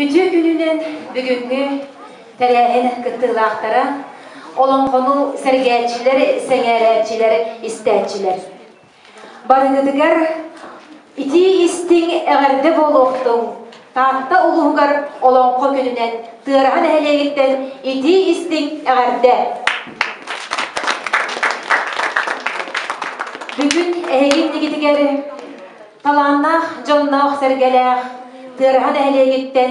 Үтүө күнүнэн бүгүҥҥү тэрээһин кыттыылаахтара, олоҥхону сэргээччилэр, сэҥээрээччилэр, истээччилэр. Барыгытыгар итии истиҥ эҕэрдэ буолуохтуҥ! Таатта улууһугар Олоҥхо күнүнэн Тыараһа нэһилиэгиттэн итии истиҥ эҕэрдэ! Бүгүн эһиги иннигитигэр талааннаах дьонноох-сэргэлээх Тыараһа нэһилиэгиттэн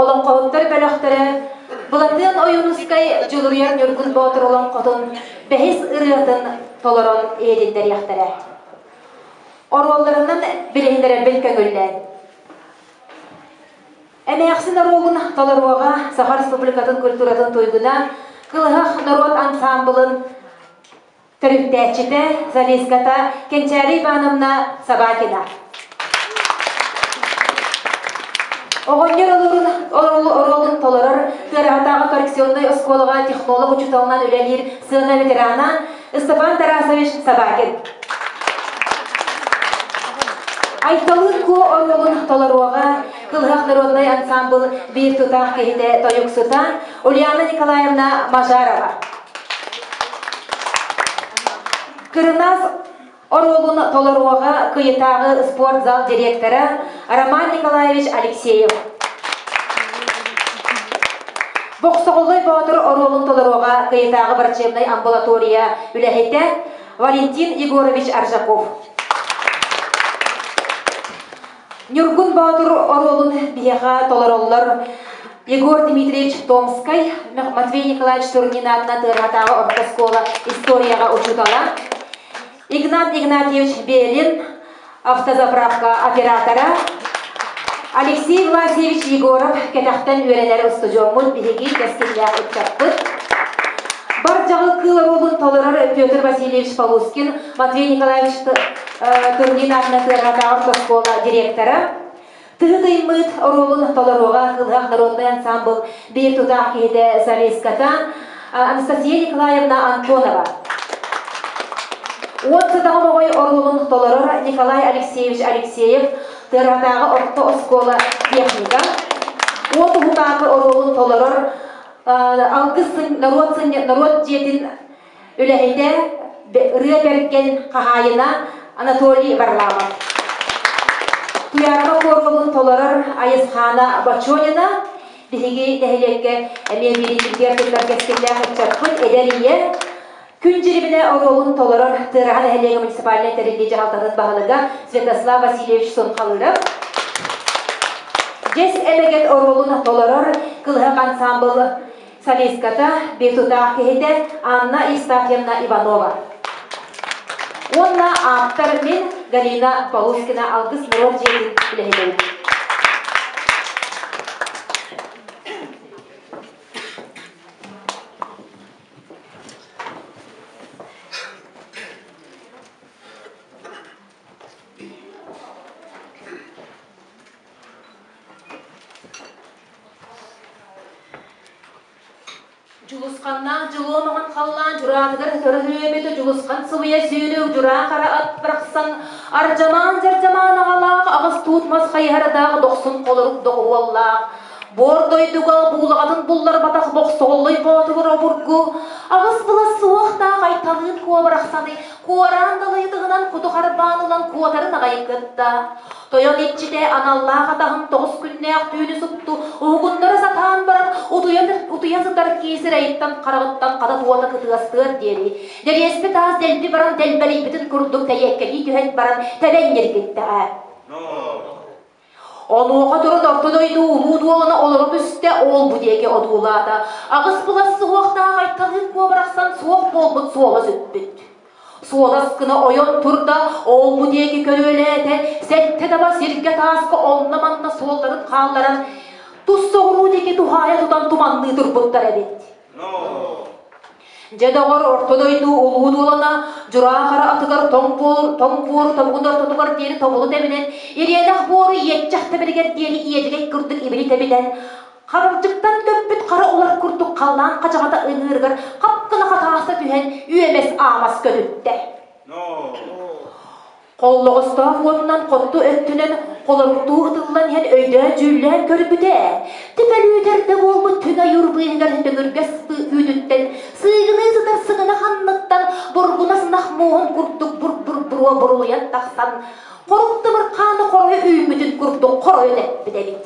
олоҥхоһуттар бөлөхтөрө Былатыан Ойуунускай Дьулуруйар Ньургун Боотур олоҥхотун бэһис ырыатын толорон иһитиннэриэхтэрэ. Оруолларынан билиһиннэрэрбин көҥүллээн. Эмээхсин оруолун толоруоҕа Саха Республикатын культуратын туйгуна Кылыһах норуот ансаамбылын төрүттээччитэ, солистката Кэнчээри Ивановна Собакина. Оҕонньор оруолун толорор Тыараһатааҕы коррекционнай оскуолаҕа технолог учууталынан үлэлиир сыана ветерана Степан Тарасович Собакин. Айталыын Куо оруолун толоруоҕа Кылыһах народнай ансаамбыл биир тутаах киһитэ тойуксута Ульяна Николаевна Мажарова. Кырынаас оруолун толоруоҕа Кыйытааҕы спортзал директора Роман Николаевич Алексеев. Бохсоҕоллой Боотур оруолун толоруоҕа Кыйытааҕы врачебнай амбулатория үлэһитэ Валентин Егорович Аржаков. Ньургун Боотур оруолун биһиэхэ толороллор Егор Дмитриевич Томскай, Матвей Николаевич Турнин аатынан Тыараһатааҕы орто оскуола историяҕа учуутала, Игнат Игнатьевич Белин, автозаправка оператора, Алексей Власьевич Егоров кэтэхтэн үөрэнэр устудьуоммут биһиги кэскиллээх ыччаппыт. Бар дьаҕыл кыыл оруолун толорор Петр Васильевич Полускин, Матвей Николаевич Турнин аатынан Тыараһатааҕы орто оскуола директора, Тыһы тыймыт оруолун толоруоҕа Кылыһах народнай ансаамбыл биир тутаах киһитэ солистката Анастасия Николаевна Антонова. Уот сытаҕым оҕой оруолун толорор Николай Алексеевич Алексеев, Тыараһатааҕы орто оскуола техника. Уот уһутаакы оруолун толорор Алгыс норуот норуот дьиэтин үлэһитэ, ырыа бэргэн хаһаайына Анатолий Варламов. Туйаарга куоркулун толорор Айысхаана Бочонина биһиги нэһилиэккэ эмиэ биириитигэр туттар кэскиллээх ыччаппыт эдэр ийэ Күн дьирибинэ оруолун толорор Тыараһа нэһилиэгэ муниципальнай тэриллии дьаһалтатын баһылыга Святослав Васильевич Сунхалыров, Дьэс эмэгэт оруолун толорор Кылыһах ансаамбыл солистката, биир тутаах киһитэ Анна Евстафьевна Иванова. Уонна ааптар мин Галина Полускина Алгыс норуот дьиэтин үлэһитэбин. Дьулусханнаах дьулуо маҥан халлаан дьураатыгар көрүһүөбүтэ дьулусхан сымыйа сүүрүк дьураа хара ат барахсан ардьамаан дьардьамаан аҕалаах аҕыс туут мас хайыһардаах дохсун холорук доҕуһуоллаах буор дойдуга буулаҕатын булларбатах бохсоҕоллой боотугур обургу аҕыс былас суохтаах айталыын куо барахсаны куораан далайытыгынан куту харбаан ылан куотарын аҕай кытта Тойон иччитэ аналлаах атаһын тоҕус күннээх түүнү супту уһугуннара сатаан баран утуйа сытар киһи сирэйиттэн хараҕыттан хата туота кытыастыар диэри дэриэспит аас дэлби баран дэлбэрийбитин курдук тэйиэккэлии түһэн баран тэбэн ньиргиттэҕэ. Онуоха туран орто дойду улуу дуолана олоро түстэ, ол бу диэки одуулаата. Аҕыс былас суһуохтаах айталыын куобарахсан суох буолбут суола сүппүт. Суолас гына ойон турда, ол-бу диэки көрүөлээтэ, сэттэ таба сиргэ тааска онно-манна суолларын хаалларан, тус соҕуруу диэки туһаайа тутан туманныы турбуттар эбит. Дьэ доҕор, орто дойду улуу дуолана дьураа хара атыгар тоҥ буор, тоҥ буору тобугун ортотугар диэри тобулу тэбинэн, ириэнэх буору иэччэх тэбэригэр диэри иэдьэгэй курдук ибили тэбинэн, Харалдьыктан көппүт хара улар курдук халлаан хачаҕата ыҥыырыгар хап гына хатааста түһэн үөмэс-аамас көтүттэ. Холлоҕостоох уотунан хотту өттүнэн холоруктуу ытыллан иһэн өйдөөн-дьүүллээн көрбүтэ, түпөлүүтэр да буолбут түн ойуур быыһыгар төҥүргэс үүтүттэн сыыгыныы сытар сыгынах анныттан бургунас ынах муоһун курдук бур-бур буруо бурулуйан тахсан, хорук тымыр хааны хоройо үүммүтүн курдук хоройон эппит эбит.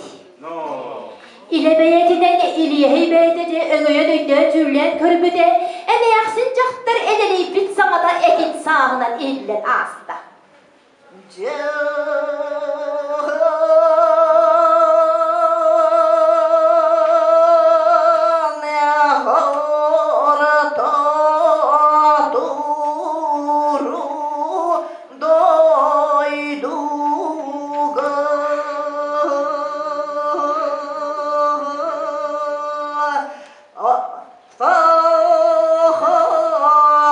Илэ бэйэтинэн Илиэһэй бэйэтэ дьэ өҥөйөн өйдөөн-дьүүллээн көрбүтэ, эмээхсин дьахтар энэлийбит саҥата этин сааһынан иһиллэн ааста. Дьэ дойдуга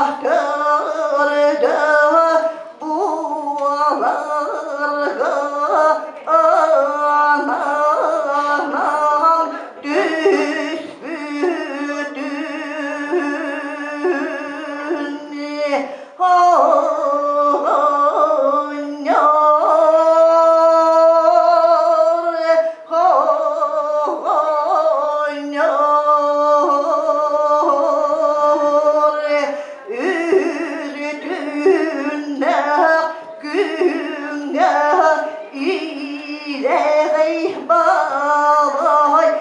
Сахатарда буоларга ананан түспүтүн Балай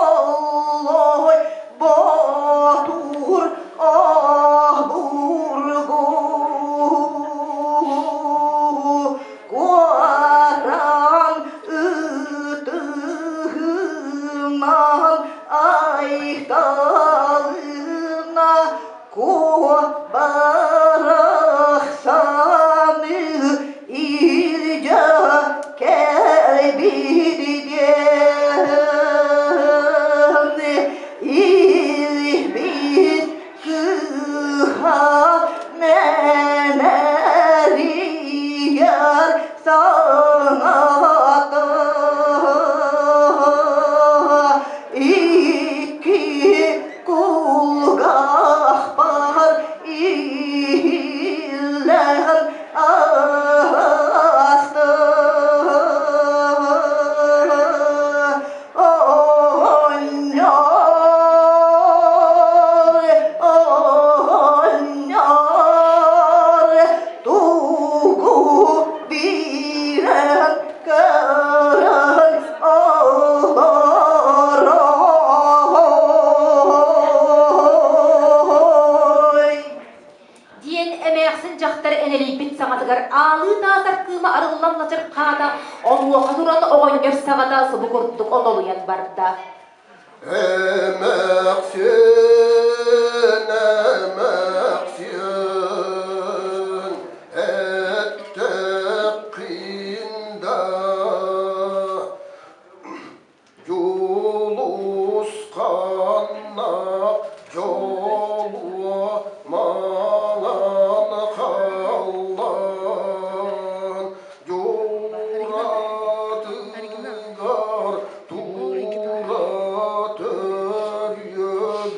Бохсоолой ботур обургу куоран ытыһынан айталына Куо барахсаны илдьэ кэлбит диэн илбис кыыһа мэнэрийэр саҥата икки Кулгаахпар иһиллэн ааста Оҕонньор, оҕонньор, тугу биэрэн көрөн олорой. Диэн эмээхсин дьахтар энэлийбит саҥатыгар аалыы таатар кыыма арыллан лачырхаата, онуоха туран оҕонньор саҕата субу курдук онолуйан барда. Эмээхсин, эмээхсин, эттэххин да Дьулусханнаах дьолуо маҥан халлаан дьууратыгар тура төрүөбүт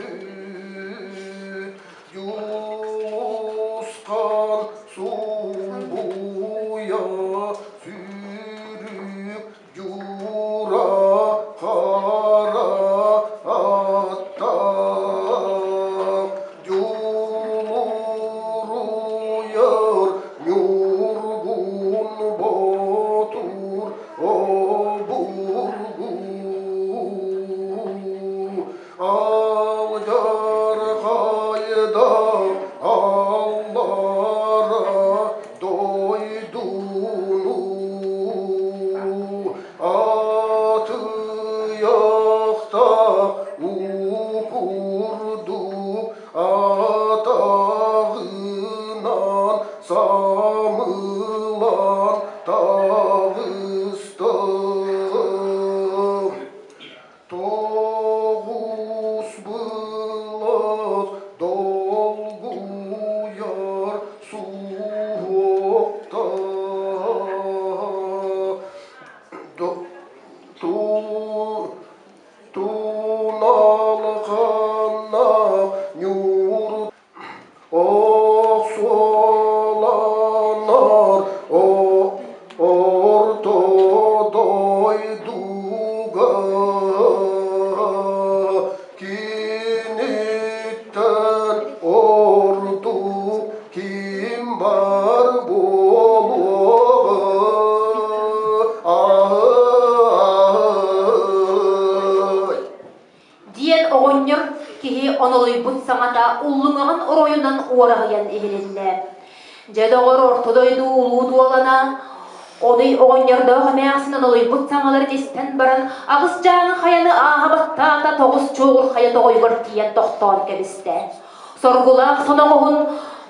Дьулусхан субуйа сүүрүк Дьуура хара аттаах Дьулусхан. аата уллуҥаҕын оройунан уораҕыйан иһилиннэ. Дьэ, доҕор, орто дойду улуу дуолана, Оный оҕонньордоох эмээхсин онолуйбут саҥаларын истэн баран, аҕыс дьааҥы хайаны ааһа баттаата, тоҕус чуоҕур хайа тоҕойугар тиийэн тохтоон кэбистэ. Соргулаах соноҕоһун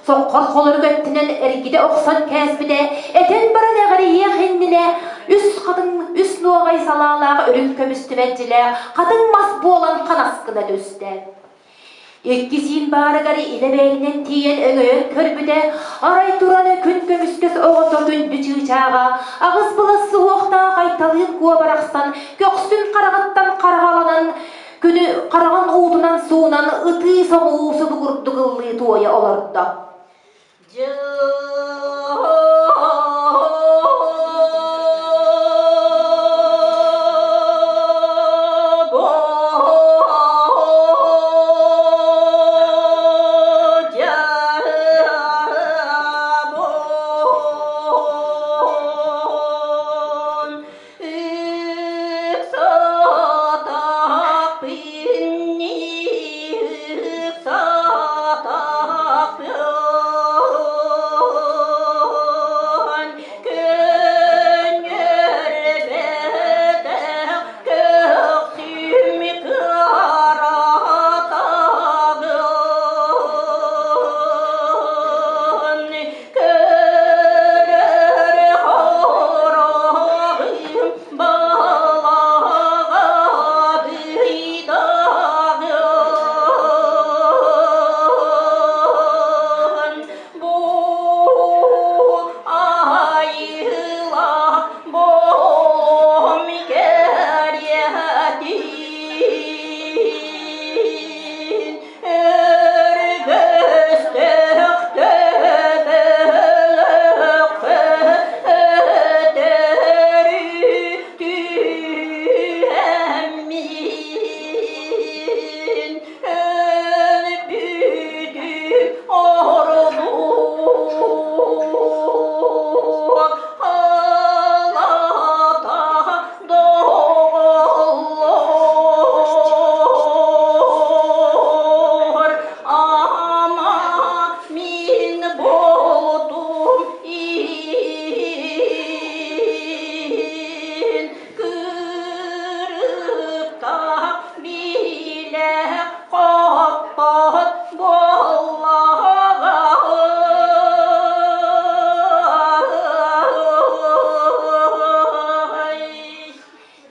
соххор холорук өттүнэн эргитэ охсон кээспитэ, этэн баран эҕирийиэх иннинэ үс хатыҥ үс нуоҕай салаалаах үрүҥ көмүс түмэлдьилээх хатыҥ мас буолан ханас гына түстэ. Икки сиин баарыгар илэ бэйэтинэн тиийэн өҥөйөн көрбүтэ, арай туран күн көмүскэс оҕото күндү чыычааҕа аҕыс былас суһуохтаах айталыын куо барахсан көхсүн хараҕыттан хараҕаланан күнү хараҕын уутунан суунан ытыы соҕуу субугурдук ыллыы туойа олордо.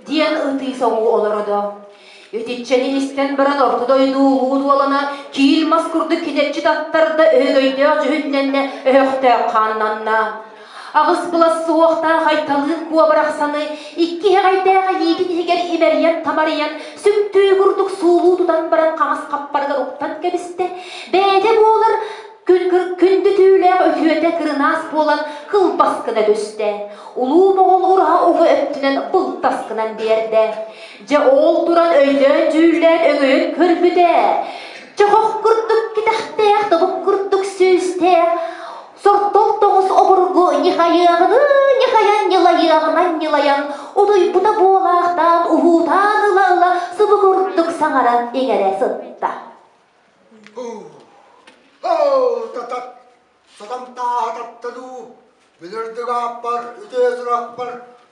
Диэн ытыы соҕуу олородо. Итиччэни истэн баран орто дойду улуу дуолана киил мас курдук килэччи таттарда өһөгөйдөөх дьүһүннэннэ өһөхтөөх хааннанна. Аҕыс былас суохтаах айталыын куобарахсаны икки иһэҕэйдээх илиитин иһигэр имэрийэн-тамарыйан сүктүү курдук суулуу тутан баран хаҥас хаппарыгар уктан кэбистэ. Бэйэтэ буолар күндү түүлээх үтүөтэ кырынаас буолан кылбас гына түстэ. Улуу Моҕол ураһа уҥа өттүнэн былтас гынан биэрдэ. Дьэ ол туран өйдөөн-дьүүллээн өҥөйөн көрбүтэ. Чохох курдук кэтэхтээх, тобук курдук сүүстээх, сортол тоҕус обургу ньыхайыаҕыныы ньыхайан ньылайыаҕынан ньылайан, утуйбута буолаахтаан уһуутаан ыла-ыла субу курдук саҥаран иҥэрэ сытта. Татат сатамтааһа тапталуу билэрдик ааппар үтүө сурахпар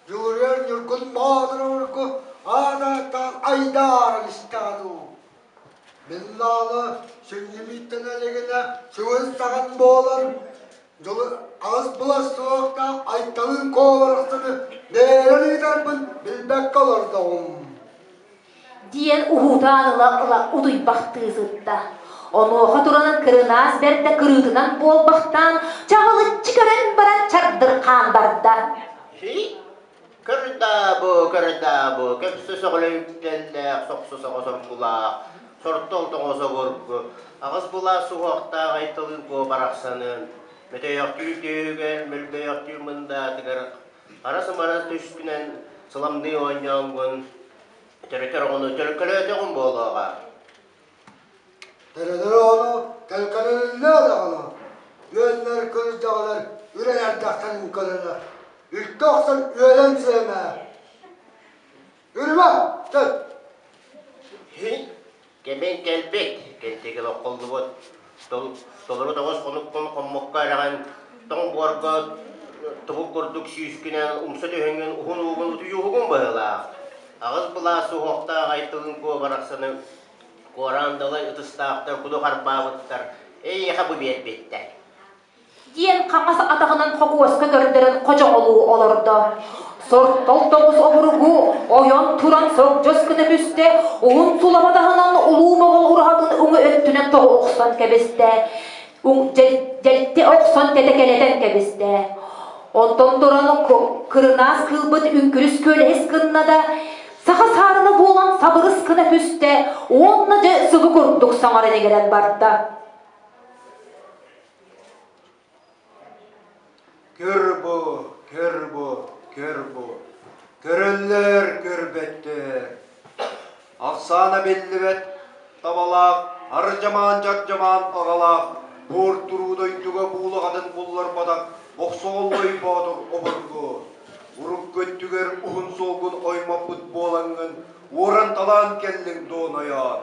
дьулуруйар ньургун боотурурку аатааттаан айдааран истэҕэ дуу Миллаалы сүнньүмиттэн элигинэ сүгүн саҕан буолан дьолу аҕыс былас суохтаах айталыын куоларахсыны бэйэлэрин ыытарбын билбэккэ олордоҕум Диэн уһуутаан ыла-ыла утуйбахтыы сытта. Онуоха туран кырынаас бэрдэ кырыытынан буолбахтаан, чаҕылыччы көрөн баран чардырхаан барда. Көрдаабы, көрдаабы, көпсө сөҕөлөйүктэллээх, сохсо соҕо соргулаах, сортол тоҕо собургу, аҕыс былаас суһуохтаах айталыын куо барахсанын, мөтөйөхтүү түһүгэр, мөлбөйөхтүү мындаатыгар Арас-мара түскүнэн сыламныы оонньооҥҥун төрөтөр оҕону төлкөлөөтөҕүм буолуоҕа. Төрөтөр оҕону төлкөлөнүллүө даҕаны, үөннэр кырдьаҕалар үрэн эрдэхтэрин көрөрө, үлтү охсон үөлэн сиэмэ. Үрүмэ, чөл! Кэмиҥ кэлбит, кэнтигил оххуллубут. Толору тоҕус хонуккун хоммокко эрэҕин, тоҥ буорга тобук курдук сүүскүнэн умса түһэҥҥин уһун уугун утуйууһугун быһыылаах. Аҕыс былаас суһуохтаах айтылын куо барахсаны куораан далай ытыстаахтар куду харбаабыттар, эйиэхэ бу биэрбиттэр. Диэн хаҥас атаҕынан хокуоска көрдөрөн хочоҕолуу олордо. Сортол тоҕус обургу ойон туран сордьос гына түстэ, уһун сулабатаһынан улуу моҕол ураһатын уҥа өттүнэн тоҕу охсон кэбистэ, дьэлти охсон тэтэкэлэтэн кэбистэ. Онтон туран кырынаас кыылбыт үҥкүрүс күөлэһис гынна да, саха саарына буолан сабырыс гына түстэ уонна дьэ сыбы курдук саҥаран иҥэрэн барда. Көр бу, көр бу, көр бу, көрөллөр, көрбөттөр. Ахсаана биллибэт табалаах, ардьамаан-дьардьамаан аҕалаах, буор туруу дойдуга буулаҕатын булларбатах Мохсоҕоллой Боотур обургу. Урукку өттүгэр уһун суолгун оймоппут буолаҥҥын, уоран-талаан кэллиҥ дуо нойоон?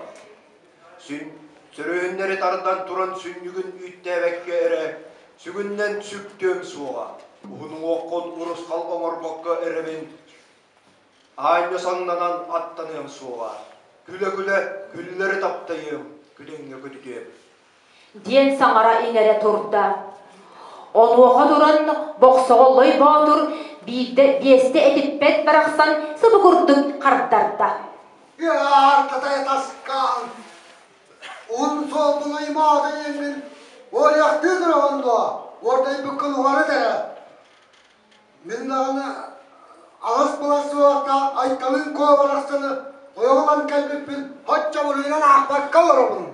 Сүрүһүннэри тардан туран сүнньүгүн үүттээбэккэ эрэ сүгүннэн сүктүөм суоҕа, уһун уҥуоххун урусхал оҥорбокко эрэбин, аанньа саҥнанан аттаныам суоҕа, күлэ-күлэ күллэри таптайыам, күдэҥҥэ көтүтүөм. Диэн саҥара-иҥэрэ турда. Онуоха туран Бохсоҕоллой Боотур биирдэ биэстэ этиппэт барахсан сыбы курдук хардарда. Аартатай таскаан, уһун суолбун ыймаата иҥмин, уоруйахтыы тураҕын дуо, уордайбыккын уҕарыт эрэ. Мин даҕаны аҕыс былас суохтаах Айталыын Куо барахсаны ойох ылан кэлбиппин соччо буруйунан аахпакка олоробун.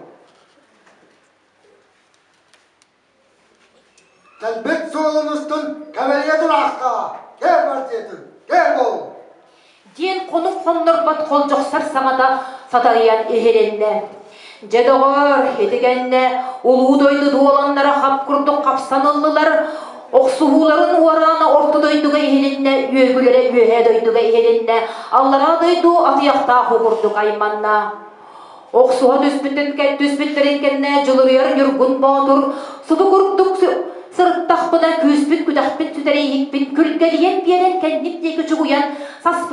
Кэлбит суолун устун кэбэлийэ тураахтаа, кэл бар диэтин, кэл буол. Диэн хонук хоннорбот холдьохсор саҥата сатарыйан иһилиннэ. Дьэ доҕоор, ити кэннэ улуу дойду дуоланнара хап курдук хапсан ыллылар, охсуһууларын уораана орто дойдуга иһилиннэ, үөгүлэрэ үөһээ дойдуга иһилиннэ, аллараа дойду атыйахтаах курдук айманна. Охсуһа түспүтүн түспүттэрин кэннэ Дьулуруйар Ньургун Боотур субу курдук сырыттахпына күүспүт күтэхпин сүтэрииһикпин күлгэлийэн биэрэн кэнним диэки чугуйан сас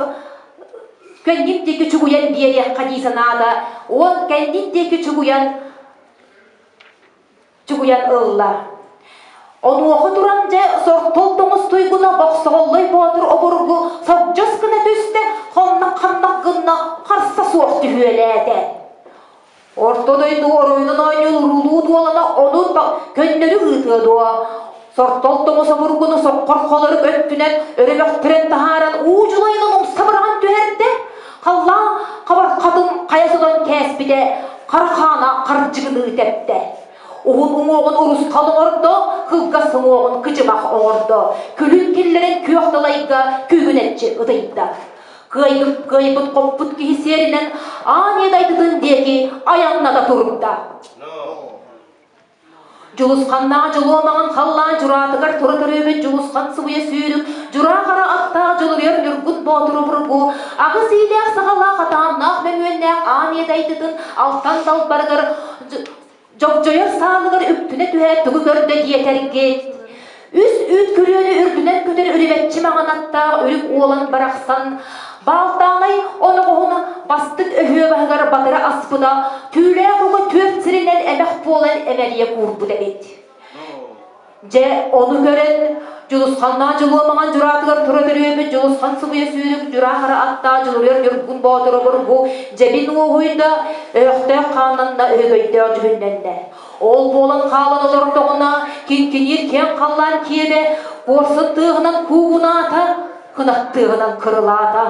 кэнним диэки чугуйан биэриэххэ дии санаата уон кэннин диэки чугуйан чугуйан ылла. Онуоха туран дьэ сортол тоҥус туйгуна Бохсоҕоллой Боотур обургу сордьос гына түстэ, хоннох-ханнах гынна харса суох түһүөлээтэ. Орто дойду оройунан оонньуур уруулуу дуолана ону көннөрү ыытыа дуо? Сортол тоҥус обургуну соххор холорук өттүнэн өрөмөхтөрөн таһааран уу дьулайынан умса быраҕан түһэрдэ. Халлаан хабархатын хайа сотон кээспитэ, хара хаана хардьыгыныы тэптэ. Уһун уҥуоҕун урусхал оҥордо, кылгас уҥуоҕун кыдьымах оҥордо, күлүн киллэрэн күөх далайга күүгүнэччи ытыйда. Кыайбыт, кыайбыт хоппут киһи сиэринэн аан ийэ дайдытын диэки айанната турда. Дьулусханнаах дьулуо маҥан халлаан дьураатыгар тура төрөөбүт Дьулусхан субуйа сүүрүк, дьураа хара аттаах Дьулуруйар Ньургун Боотуру бургу, аҕыс иилээх саҕалаах атааннаах мөҥүөннээх аан ийэ дайдытын алтан далбарыгар дьогдьойор саалыгар үктүнэ түһээт тугу көрдө диэтэргит. Үс үүт күрүөнү үрдүнэн көтөр үрүмэччи маҥан аттаах үрүк уолан барахсан Баалтаанай оноҕоһун бастык өһүө баһыгар батыра аспыта, түүлээх уга түөрт сиринэн эмэх буолан эмэрийэ куурбут эбит. Дьэ, ону көрөн, Дьулусханнаах Дьулуо маҥан дьураатыгар тура төрүөбүт Дьулусхан субуйа сүүрүк дьураа хара аттаах Дьулуруйар Ньургун Боотур обургу дьэбин уоһуйда, өһөхтөөх хааннанна, өһөгөйдөөх дьүһүннэннэ. Ол буолан хаалан олордоҕуна, киҥкиниир киэҥ халлаан киэбэ куорсун тыаһынан куугунаата, кынаттыаҕынан кырылаата.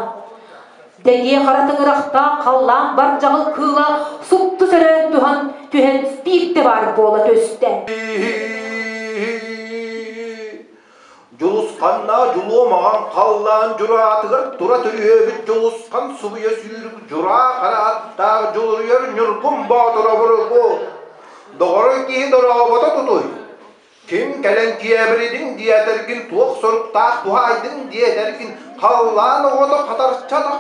Дэгиэ хара тыҥырахтаах халлаан бар дьаҕыл кыыла супту сөрөөн туһан түһэн биирдэ баар буола түстэ. Дьулусханнаа дьулуо маҕан халлаан дьураатыгар тура төрүөбүт Дьулусхан субуйа сүүрүк дьураа хара аттаах Дьулуруйар Ньургун Боотур обургу доҕорой киһи дорообото тутуй Ким кэлэн киэбиридиҥ диэтэргин туох соруктаах туһаайдыҥ диэтэргин халлаан оҕото хатарчатах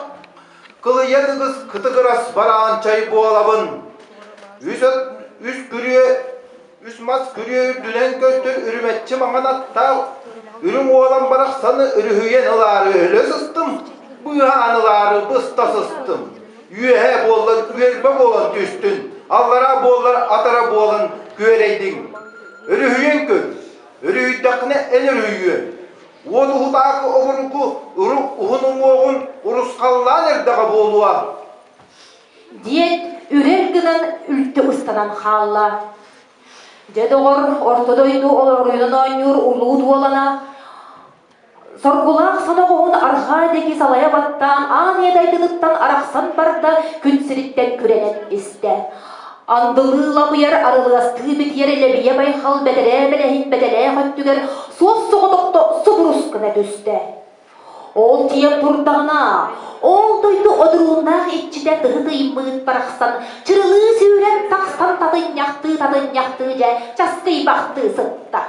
кылыйа дыгыс кытыгырас бараанчай буолабын. Үс, үс күрүө мас күрүө үрдүнэн көстөр үрүмэччи маҥан аттаах үрүҥ уолан барахсаны өрүһүйэн ылаары өлө сыстым, быыһаан ылаары быста сыстым. Үөһэ буоллар үөрбэ буолан түстүн, аллараа буоллар атара буолан күөрэйдиҥ. Өрүһүйэн көр, өрүһүйдэххинэ эн өрүһүйүөҥ. Уот уһутаакы обургу уһун уҥуоҕун урусхаллаан эрдэҕэ буолуо. Диэн үрэр гынан үлтү ыстанан хаалла. Дьэ доҕор, орто дойду олоруйунан оонньуур улуу дуолана Соргулаах соноҕоһун арҕаа диэки салайа баттаан аан ийэ дайдытыттан арахсан барда, күн сириттэн күрэнэн истэ. Андылыы ламыйар арылыастыы битийэр Лэбийэ Байхал бэтэрээ бэлэһин бэтэлээх өттүгэр суос соҕотохто субурус гына түстэ. Ол тиийэн турдаҕына, ол дойду одурууннаах иччитэ тыһы тыймыыт барахсан чырылыы сүүрэн тахсан татынньахтыы-татынньахтыы дьэ часкыйбахтыы сытта.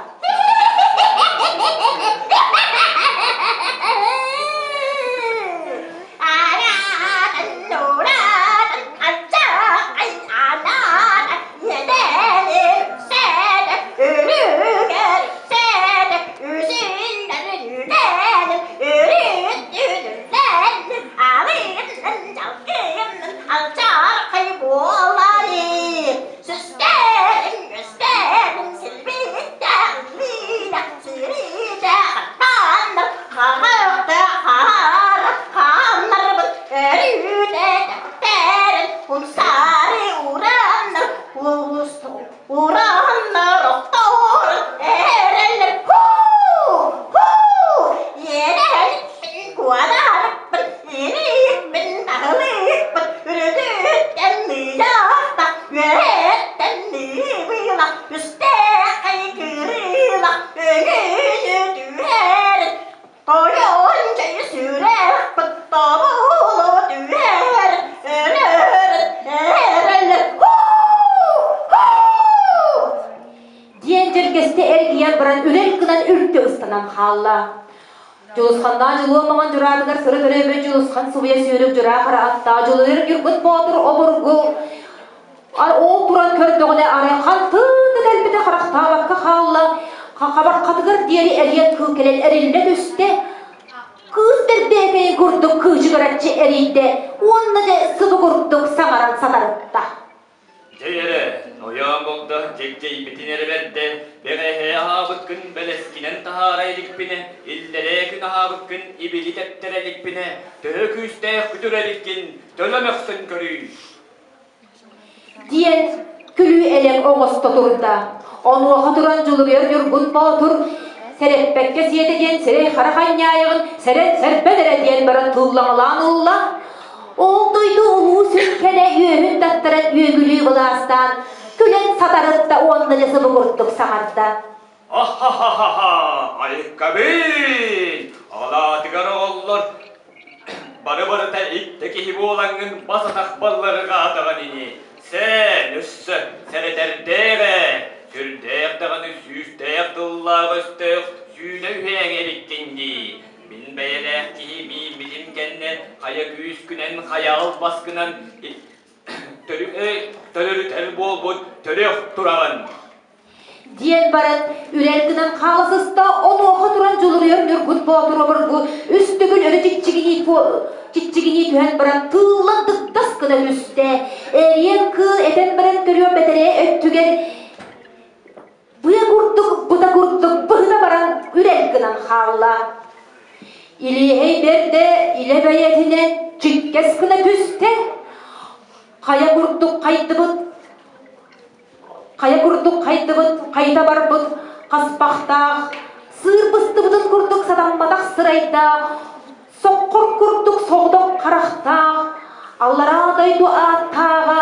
Ураһаннар охтор эрэллэр хуу хуу иэдэһэлиппин куодарпын ирииппин таһылыыппын үрүтүттэн ыйаахта үөһэттэн ыыбыла үстээхэй кырыыла өҥүнү түһэрин тойон чэй сүрэхпин тобулу түһэрин өрөрүн эрэллэр хуу хуу Диэн дьэргэстэ эргийэн баран үрэл гынан үлтү ыстанан хаалла. Дьулусханнаах Дьулуо маҥан дьураатыгар сыры төрөөбүт Дьулусхан субуйа сүүрүк дьураа хара аттаах Дьулуйар Ньургун Боотур обургу ол туран көрдөҕүнэ арай хантыын да кэлбитэ харахтаабакка хаалла, хабархатыгар диэри эриэн кыыл кэлэн эриллэ түстэ. Кыыс бэрбээкэйин курдук кыычыгыраччы эрийдэ уонна дьэ сыбы курдук саҥаран сатарытта. Дьэ эрэ, нойоон булда дьэгдьэйбитин эрэ бэрдэ, бэҕэһээ аһаабыккын бэлэскинэн таһаара иликпинэ, иллэрээ күн аһаабыккын ибили тэптэрэ иликпинэ, төһө күүстээх күтүр эбиккин төлө мөхсөн көрүй. Диэн күлүү-элэк оҥосто турда. Онуоха туран Дьулуруйар Ньургун Боотур сэрэппэккэ сиэтэ диэн сирэй-харах анньаайаҕын сэрэн-сэрбэн эрэ диэн баран тыллаҥалаан ылла. Ол дойду улуу сүҥкэнэ үөһүн таттаран үөгүлүү былаастаан, күлэн сатарытта уонна дьэ сыбыгурдук саҥарда. Ахахахаха, айыккабын! Алаатыгар оҕоллор бары-барыта икки киһи буолаҥҥын бас-атах балларыгаатаҕын ини. Сэн, өссө сэрэтэрдээх ээ, сүрдээх даҕаны сүүстээх тыллаах өстөөх сүүнэ үһээҥи эбиккин дии. Мин бэйэлээх киһи мииммитин кэннэ хайа күүскүнэн, хайа албаскынан төлөрүтэр буолбут төрүөх тураҕын. Диэн баран, үрэр гынан хаала сыста, онуоха туран дьулуруйар Ньургун Боотур обургу үс төгүл өрө чиччигинии чиччигинии түһэн баран тыыллан дыгдас гына түстэ. Эриэн кыыл этэн баран көрүө бэтэрээ өттүгэр быа курдук, быта курдук быһыта баран үрэл гынан хаалла. Илиэһэй бэрдэ илэ бэйэтинэн чиккэс гына түстэ. Хайа курдук хайдыбыт, хайа курдук хайдыбыт, хайда барбыт хаспахтаах, сыыр быстыбытын курдук сатамматах сырайдаах, соххор курдук соҕотох харахтаах, аллараа дойду ааттааҕа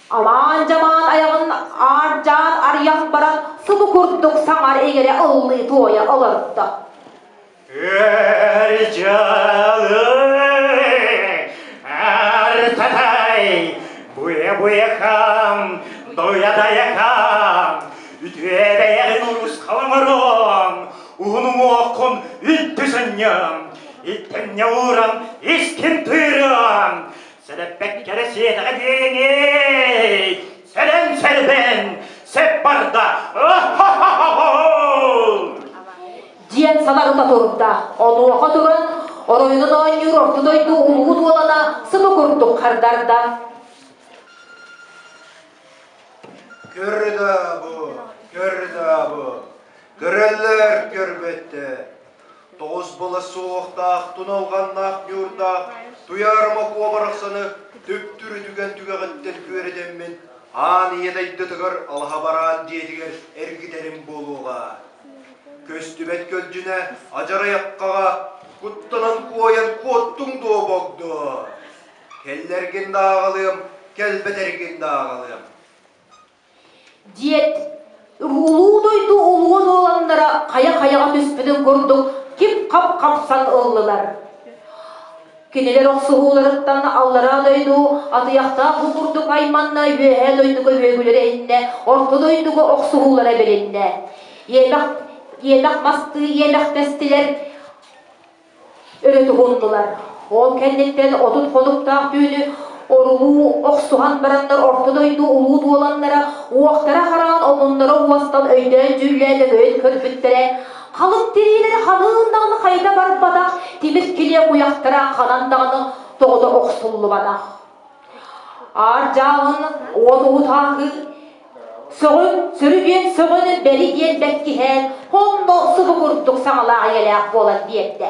Амаан-дьамаан айаҕын аардьаан арыйан баран субу курдук саҥар иҥэрэ ыллыы туойа олордо. Өр дьалы артатай, буя-буякам, доя-даякам, үтүө бэйэҕин урусхалаҥырым, уһун уҥуоххун үлтү сынньым, иттэнньэ ууран искин тыырым, Сэрэппэккэ эрэ сиэтэҕэ диэҥий! Сэрэн сэрбэн, сэп барда! хардарда. Диэн саларыта турда. Онуоха туран, оройунан оонньуур орто дойду улуу дуолана сыбы курдук хардарда. Көр да бу, көр да бу, көрөллөр көрбөттөр. Тоҕус была суохтаах, туналҕаннаах ньуурдаах, туйаарыма куобарахсаны түптүрү түгэн түгэҕиттэн күөрэтэммин, аан ийэ дайдытыгар алаһа бараан дьиэтигэр эргитэрим буолуоҕа. Көстүбэт көлдьүнэ адьарайаххаҕа куттанан куойан куоттуҥ дуо богдо? Кэллэргин да ааҕалыам, кэлбэтэргин да ааҕалыам. Диэт, улуу дойду улуу дуоланнара хайа-хайаҕа түспүтүн курдук кип-хап хапсан ыллылар. Кинилэр охсуһууларыттан аллараа дойду атыйахтаах бу курдук айманна үөһээ дойдуга үөгүлэрэ иһиннэ, орто дойдуга охсуһуулара билиннэ. Иэмэх, иэмэх мастыы иэмэхтэстилэр, өрө туһуннулар. Ол кэнниттэн 30 хонуктаах түүнү орулуу охсуһан бараннар орто дойду улуу дуоланнара уохтара хараан омуннара уостан өйдөөн-дьүүллээн өҥөйөн көрбүттэрэ халыҥ тириилэри ханыын даҕаны хайда барбатах тимир килиэ куйахтара ханан даҕаны тоҕото охсуллубатах. Аар дьааһын уот уһутаакы Сөҕүн, сөрү диэн сөҕөн, бэри диэн бэккиһээн, онно субу курдук саҥалаах ийэлээх буолан биэрдэ.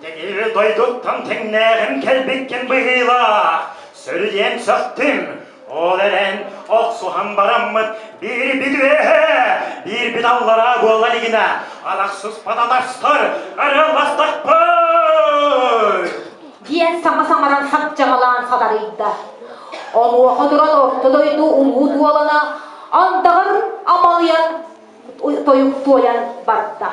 Дэгир дойдуттан тэҥнээҕим кэлбиккин быһыылаах, сөрү диэн сөхтүм. Ол эрэн охсуһан бараммыт биирбит үөһэ, биирбит аллараа буола илигинэ арахсыспат атастар арыалластахпыт! Диэн саҥа саҥаран сапчаҥалаан сатарыйда. Онуоха туран орто дойду улуу дуолана андаҕар амалыйан тойук туойан барда.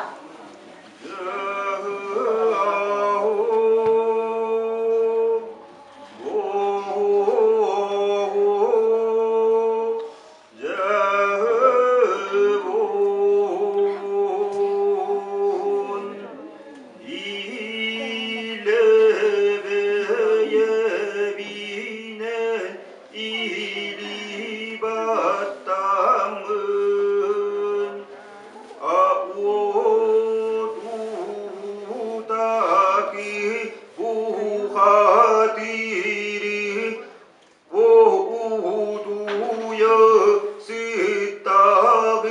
Уутуйа сыттаҕына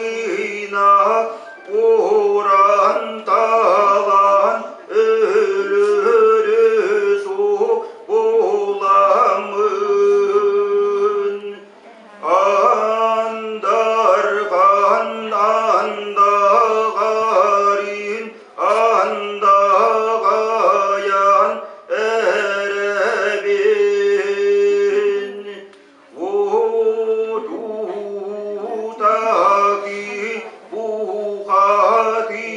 ууран талан өлөрө суох буоламмын андарҕан андаҕарын андаҕайан эрэбин Уутутаки бухатыри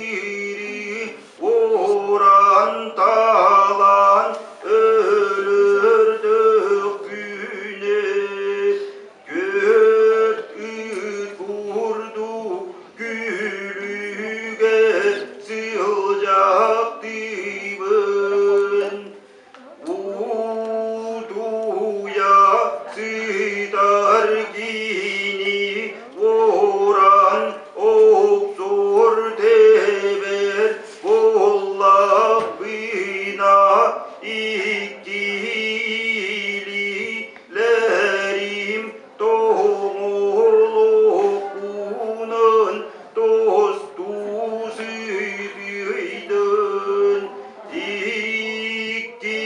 уран талан өлөрдөхпүнэ Түөрт ыт курдук күлүгэ сылдьахтыыбын Утуйа сытар киһини уоран охсор тэбэр буоллахпына иккилии Лэрим тоҥолохпунан тосту сытыйдын икки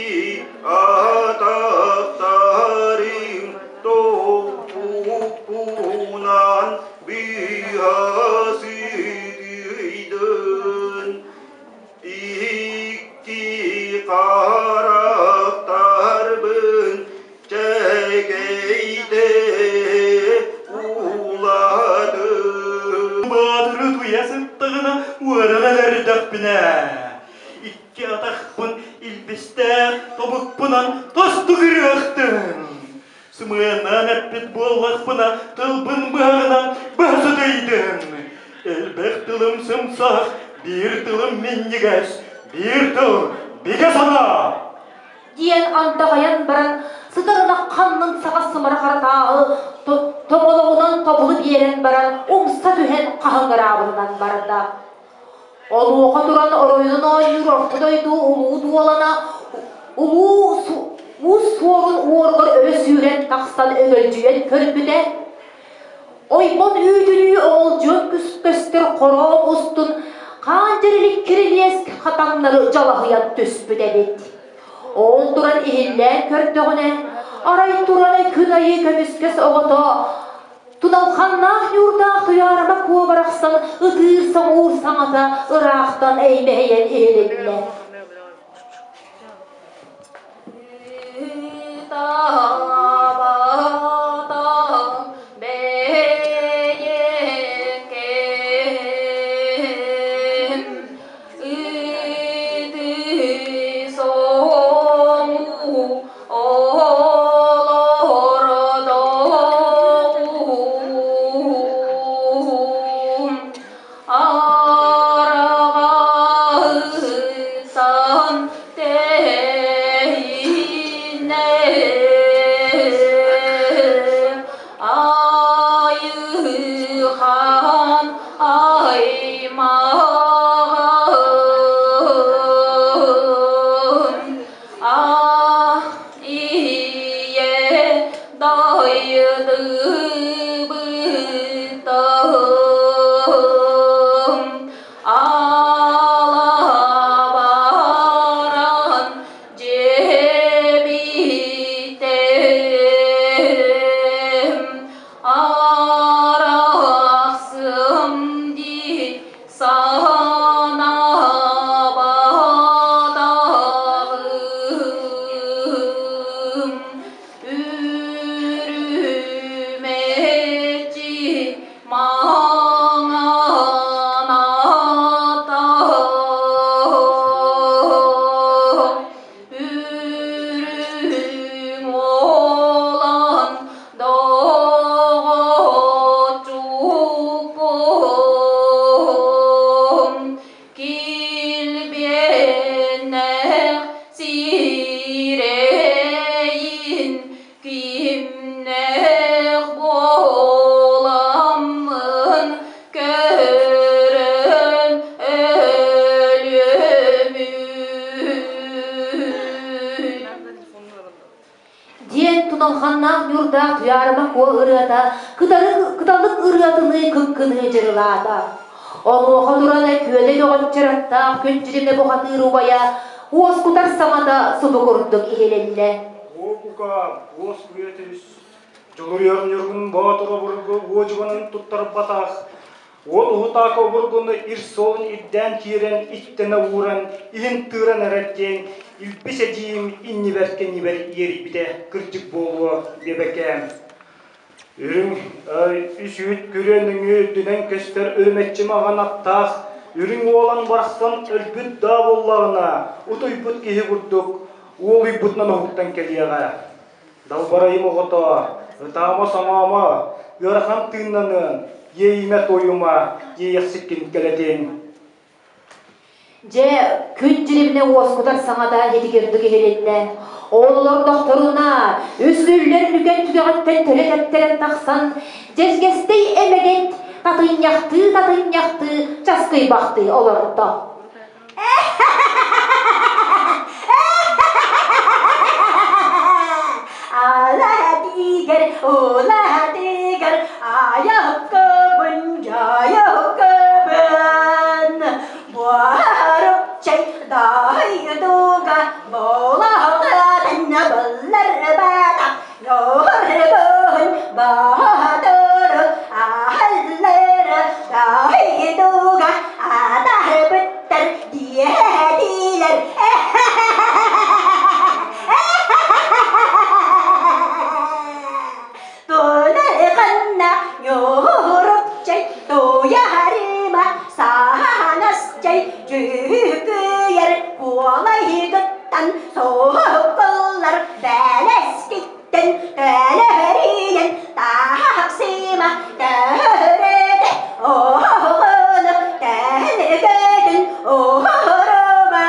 атахтарым топпуппунан быһа сытыйдын Икки харахтарбын чэкэйдэ ууладым. Баатыры туйа сыттаҕына уоран эрдэхпинэ, икки атахпын илбистээх тобукпунан тосту кырыахтым. Сымыанан эппит буоллахпына, тылбын быһаҕынан быһа сытыйдым. Элбэх тылым сымсах, биир тылым минньигэс, биир тыл бигэ санаа. Диэн андаҕайан баран, сытар ынах ханнын саҕа сымара харатааҕы тоҥолоҕунан тобулу биэрэн баран умса умса түһэн хаһыҥыраабытынан барда. Онуоха туран оройунан оонньуур орто дойду улуу дуолана улуу уус суорун уоругар өрө сүүрэн тахсан өҥөлдьүйэн көрбүтэ, ойбон үүтүнүү оҕолдьуон көстөр хороон устун хаан дьирилик кирилиэс хатаҥнары дьалаһыйан түспүт эбит. Ол туран иһиллээн көрдөҕүнэ, арай туран күн айыы көмүскэс оҕото Туналханнаах ньуурдаах Туйаарыма Куо барахсан ытыыр-соҥуур саҥата ыраахтан эймэһийэн иһилиннэ. Диэн туналҕаннаах ньуурдаах Туйаарыма Куо ырыата кыталык ырыатыныы кыҥкыныы дьырылаата. Онуоха туран күөлэ көҕөччөр аттаах күн дьиримэ бухатыыр убайа уоскутар саҥата субу курдук иһилиннэ. Уокука, уос үйэтис, Дьулуруйар Ньургун Боотур обургу уодьуганын туттарбатах, Уол уһутаакы обургуну ир суолун ирдээн киирэн иттэнэ ууран, иһин тыыран эрэр диэн илбис эдьиийим иннибэр-кэннибэр иэрийбитэ кырдьык буолуо диэбэкээм. Үрүҥ үс үүт күрүө нөҥүө үрдүнэн көстөр үрүмэччи маҥан аттаах үрүҥ уолан барахсан өлбүт даа буоллаҕына, утуйбут киһи курдук уолуйбутунан уһуктан кэлиэҕэ. Далбарайым оҕото, ытаама-соҥоомо, ыарахан тыыннаныан, иэйимэ-туойума, иэйэхсиккин кэлэтиҥ. Дьэ, күн дьиримнэ уоскутар саҥата итигирдик иһилиннэ. Ол олордохторуна, үс үллэр нүкэн түгэҕиттэн төлө тэптэрэн тахсан, дьэзгэстэй эмэгэт татынньахтыы-татынньахтыы часкыйбахтыы олордо. Алаатигэр, улаатигэр, айаккабын, дьайаккабын. Буарыпчай дайдуга болаҕатын былларбатах, норбун баатыры аһаллары дайдуга атаһыбыттар диэтилэр. Тунарханна ньуурупчай туйаһарыма саанасчай дьүкүйэр куолайгыттан соһуккуллар бэлэскиттэн төлөрүйэн таахсыма төһөрөдө оҕону тэлгэтин оһорума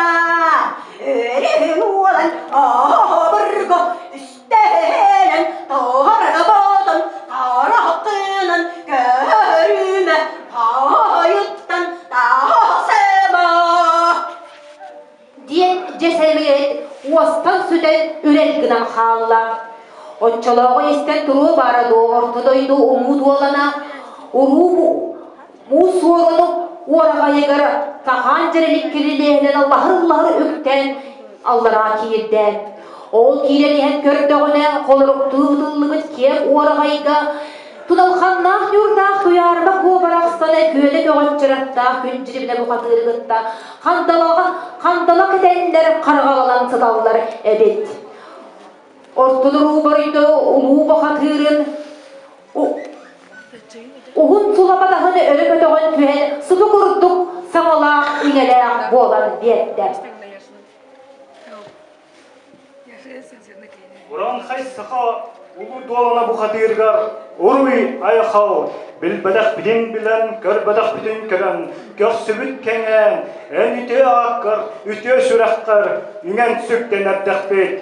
өрүһүн уолан оһобурго үстэлэн тоһорботун тарахтынан көрүмэ. хаалла. Оччолооҕу истэн туруо баара дуо орто дойду умуу дуолана уруу муус суоруну уораҕайыгар сахаан дьэрэлик кирилиэһинэн лаһыр-лаһыр үктээн аллараа киирдэ. Ол киирэн иһэн көрдөҕүнэ холоруктуу ытыллыбыт киэҥ уораҕайга Туналханнаах ньуурдаах Туйаарыма Куо барахсана күөлэ көҕөччөр аттаах күн дьирибинэ бухатыыры кытта хандалаҕа хандала кэтэннэр харҕаланан сыталлар эбит. Ортолоруу боройдо улуу бухатыырын уһун сулапатаһын өрө көтөҕөн түһэн субу курдук саҥалаах иҥэлээх буолан биэрдэ. Ураанхай саха улуу дуолана бухатыырыгар уруй айхал билбэтэхпитин билэн, көрбөтөхпүтүн көрөн, көхсүбүт кэҥээн, эн үтүө ааккар, үтүө сүрэххэр үҥэн сүктэн эрдэхпит.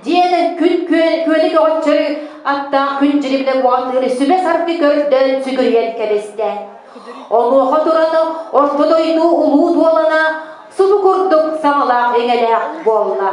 Диэн күн күөлэ көҕөччөрү аттаах күн дьирибинэ бухатыыры сүбэ саргы көрдөөн сүгүрүйэн кэбистэ. Онуоха туран орто дойду улуу дуолана субу курдук саҥалаах иҥэлээх буолла.